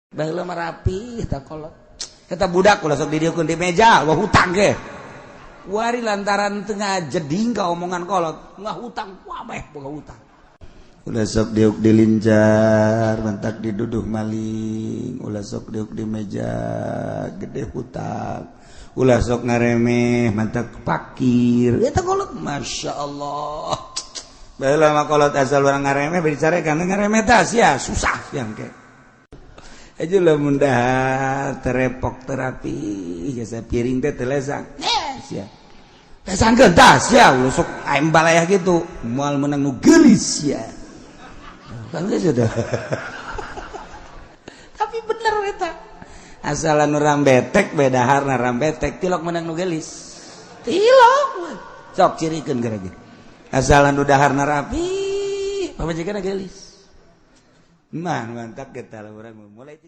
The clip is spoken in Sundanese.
Baheula mah rapi eta kolot. Eta budak ulah sok didieukeun di meja, wah hutang ge. Wari lantaran tengah jeding ka omongan kolot, nggak hutang, wabeh boga hutang. Ulah sok diuk dilincar, mantak diduduh maling, ulah sok diuk di meja, gede hutang. Ulah sok ngaremeh, mantak pakir. Eta kolot, Masya Allah. Baheula mah kolot asal urang ngaremeh bicara kan ngaremeh tah sia susah yang ke. Aja lamun dahar terepok terapi jasa piring teh teu lesang. Sia. Lesangkeun tah sia ulah sok aing balayah gitu. Moal meunang nu geulis sia. Kan geus sudah. Tapi bener eta. Asalan urang betek beda harna rambetek tilok meunang nu geulis. Tilok. Sok cirikeun gara ge. Asalan nu daharna rapi, pamajikanna geulis. Mah mantap kita lah urang mulai.